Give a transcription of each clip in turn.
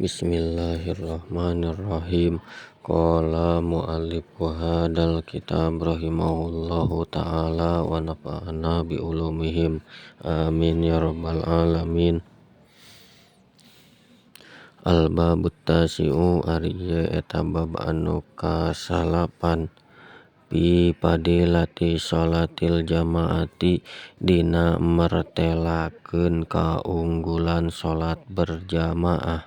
Bismillahirrahmanirrahim. Qala mu'allifu hadzal kitab rahimahullahu ta'ala wa nafa'ana bi ulumihim. Amin ya rabbal alamin. Al-babut tasi'u ari ieu eta bab anu kasalapan fi fadilati sholatil jamaati dina mertelakeun kaunggulan salat berjamaah.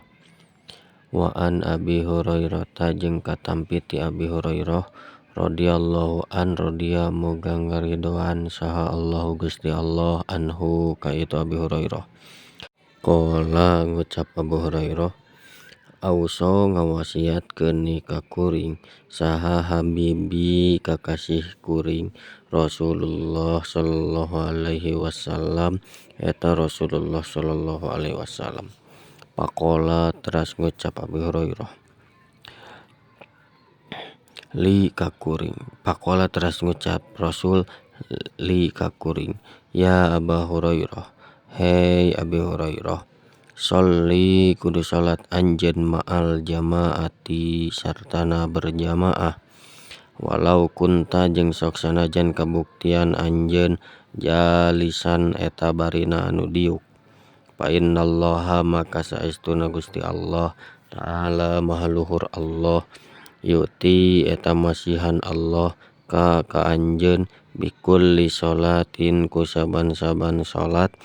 Wa an Abi Hurairah jeung katampi ti Abi Hurairah radhiyallahu an radhiya muga ngaridoan saha Allahu Gusti Allah anhu ka itu Abi Hurairah. Qala ngucap Abu Hurairah auso ngawasiatkeun ni ka kuring saha habibi kakasih kuring Rasulullah sallallahu alaihi wasallam eta Rasulullah sallallahu alaihi wasallam. Pakola teras ngucap Abi Hurairah li ka kuring. Pakola teras ngucap Rasul li ka kuring, ya Aba Hurairah, hei Abi Hurairah, sholli kudu salat anjeun ma'al jamaati sartana berjamaah. Walau kunta jeung sok sanajan kabuktian anjeun jalisan eta barina anu diuk. Fa innallaha maka saestuna Gusti Allah ta'ala maha luhur Allah yu'ti eta masihan Allah ka ka anjeun bikulli sholatin ku saban-saban salat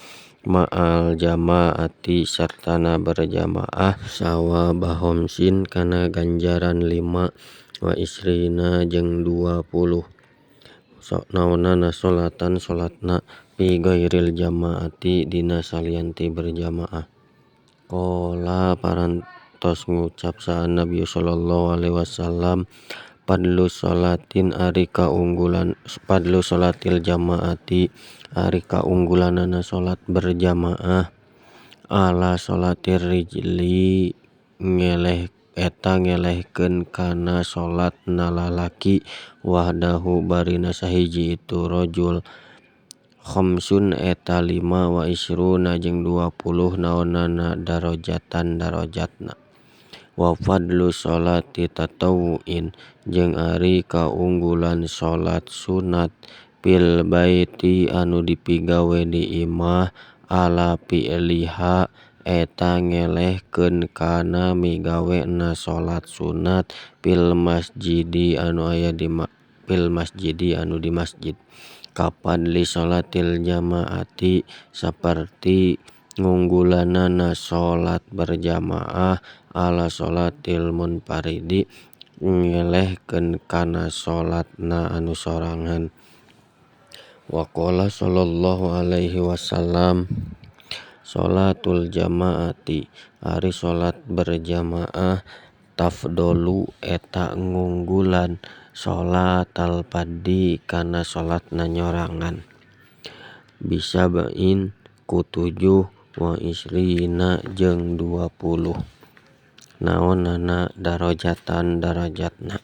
ma'al jamaati sartana berjamaah sawaba khamsin kana ganjaran 5 wa isrina jeung 20 naonana sholatan salatna fi ghairil jamaati dina salian ti berjamaah. Qala parantos ngucap saha Nabi sallallahu alaihi wasallam fadlu sholatin ari kaunggulan fadlu sholatil jamaati ari kaunggulanana salat berjamaah ala sholatir rijli ngeleh eta ngelehkeun kana salat na lalaki wahdahu barina sahiji itu rajul khamsun eta 5 wa isruna jeung 20 naonana darajatan darajatna. Wa fadlu sholati tatawwu'in jeung ari kaunggulan salat sunat fil baiti anu dipigawe di imah ala fi'liha eta ngelehkeun kana migawena salat sunat fil masjidi anu aya di fil masjidi anu di masjid. Kafadli sholatil jamaati saperti ngunggulanana salat berjamaah ala sholatil munfaridi ngelehkeun kana salatna anu sorangan. Wa qala sallallahu alaihi wasallam sholatul jamaati ari salat berjamaah tafdolu eta ngunggulan sholatal fardhi kana salatna nyorangan bisab'in ku 7 wa isrina jeung 20 naonana darajatan darajatna.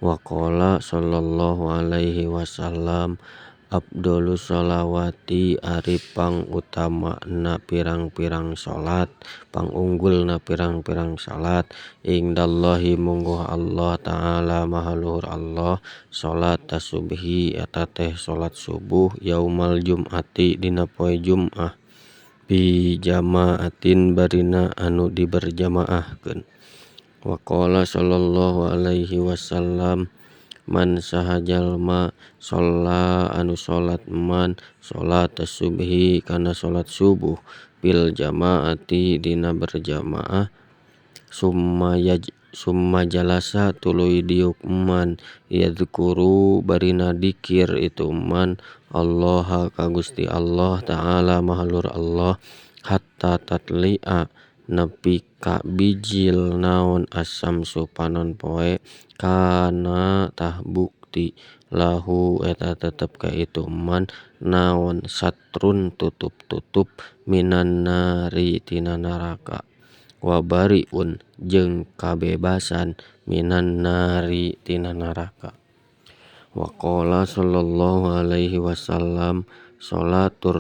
Wa qala sallallahu alaihi wasallam afdhalus sholawati ari pangutamana pirang-pirang salat pangunggulna pirang-pirang salat indallahi mungguh Allah ta'ala maha luhur Allah salat tasubhi eta teh salat subuh yaumal jum'ati dina poe Jum'ah fi jama'atin barina anu diberjamaahkeun. Wa qala sallallahu alaihi wasallam man saha jalma sholla anu salat man salat subhi kana salat subuh fil jamaati dina berjamaah summa jalasa tuluy diuk man yadzkuru barina dikir itu man Allah ka Gusti Allah ta'ala maha luhur Allah hatta tatli'a nepi ka bijil naon asamsu panon poe kana tah bukti lahu eta tetep ka itu man naon satrun tutup-tutup minan nari tina neraka wa bariun jeung kabebasan minan nari tina neraka. Wa qala sallallahu alaihi wasallam sholatur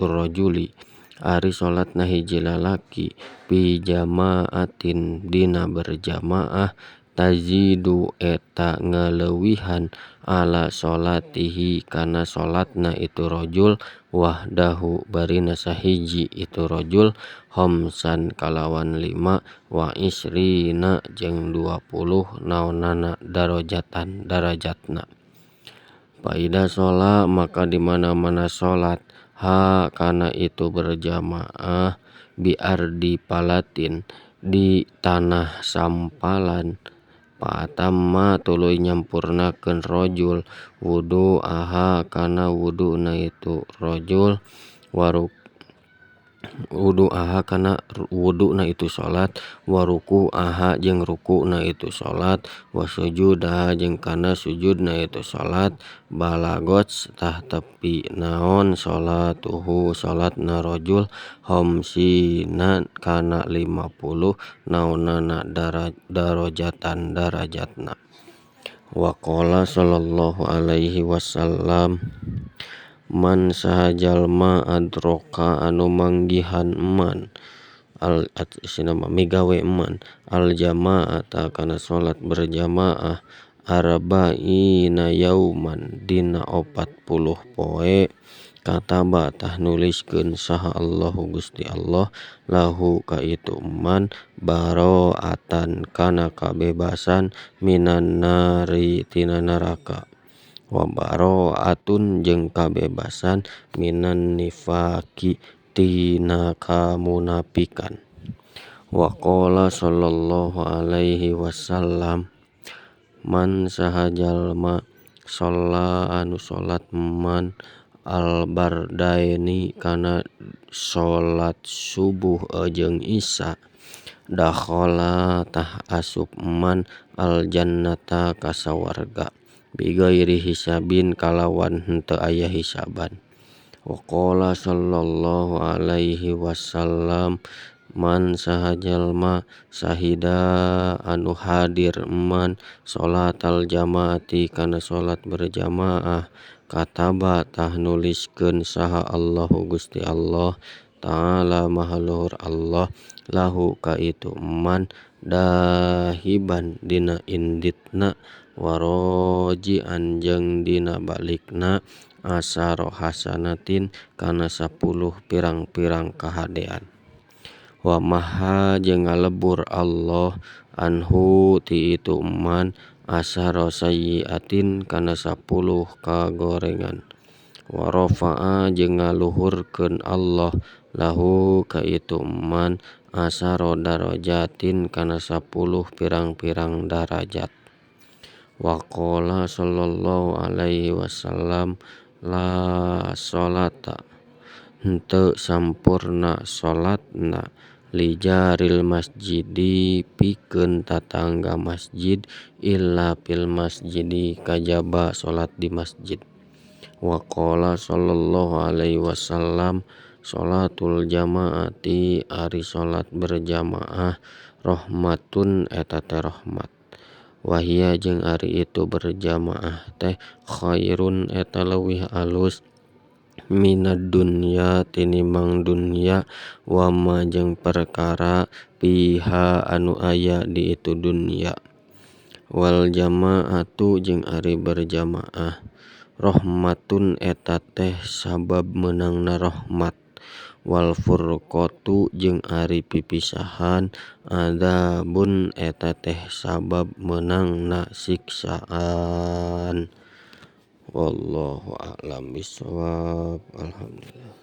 rajuli Ari salatna hiji lalaki fi jamaatin dina berjamaah tazidu eta ngaleuwihan ala sholatihi kana salatna itu rajul wahdahu barina sahiji itu rajul khamsan kalawan lima wa isrina jeung 20 naonana darajatan darajatna. Fa idza shola maka di mana-mana salat ha kana itu berjamaah bi ardi palatin di tanah sampalan fa atamma tuluy nyampurnakeun rajul wudu'aha kana wuduna itu rajul wudu'aha kana wuduna itu salat wa ruku'aha jeung rukuna itu salat wa sujudaha jeung kana sujudna itu salat balagot tah tepi naon sholatuhu salatna rajul khamsina kana 50 naonana darajatan darajatna. Wa qala sallallahu alaihi wasallam man saha jalma adroka anu manggihan man al istina mah migawe man al jamaata kana salat berjamaah arba'ina yauman dina 40 poe kataba tah nuliskeun saha Allahu Gusti Allah lahu ka itu man baro'atan kana kabebasan minan nari tina neraka wa baro'atun jeung kabebasan minan nifaqi tina kamunafikan. Wa qala sallallahu alaihi wasallam man saha jalma sholla anu salat man al bardaini kana salat subuh jeung isya dakhala tah asup man al jannata ka sawarga bighairi hisabin kalawan henteu aya hisaban. Wa qala sallallahu alaihi wasallam man saha jalma sahida anu hadir man sholatal jamaati kana salat berjamaah kataba tah nuliskeun saha Allahu Gusti Allah ta'ala maha luhur Allah lahu ka itu man dahiban dina inditna warojian jeung dina balikna asyara hasanatin kana 10 pirang-pirang kahadean. Wa maha jeung ngalebur Allah anhu ti itu man asyara sayyiatin kana 10 kagorengan. Wa rafa'a jeung ngaluhurkeun Allah lahu ka itu man asyara darajatin kana 10 pirang-pirang darajat. Wa qala sallallahu alaihi wasallam la sholata henteu sampurna salatna li jaril masjidi pikeun tatangga masjid illa fil masjidi kajaba salat di masjid. Wa qala sallallahu alaihi wasallam sholatul jamaati ari salat berjamaah rahmatun eta teh rahmat. Wahia jeung ari itu berjamaah teh khairun eta leuwih alus minad dunya tinimbang dunya wama jeung perkara fiha anu aya di itu dunya. Wal jamaatu jeung ari berjamaah rahmatun eta teh sabab meunangna rahmat. Wal furqatu jeung ari pipisahan adzabun eta teh sabab meunangna siksaan. Wallahu a'lam bishawab. Alhamdulillah.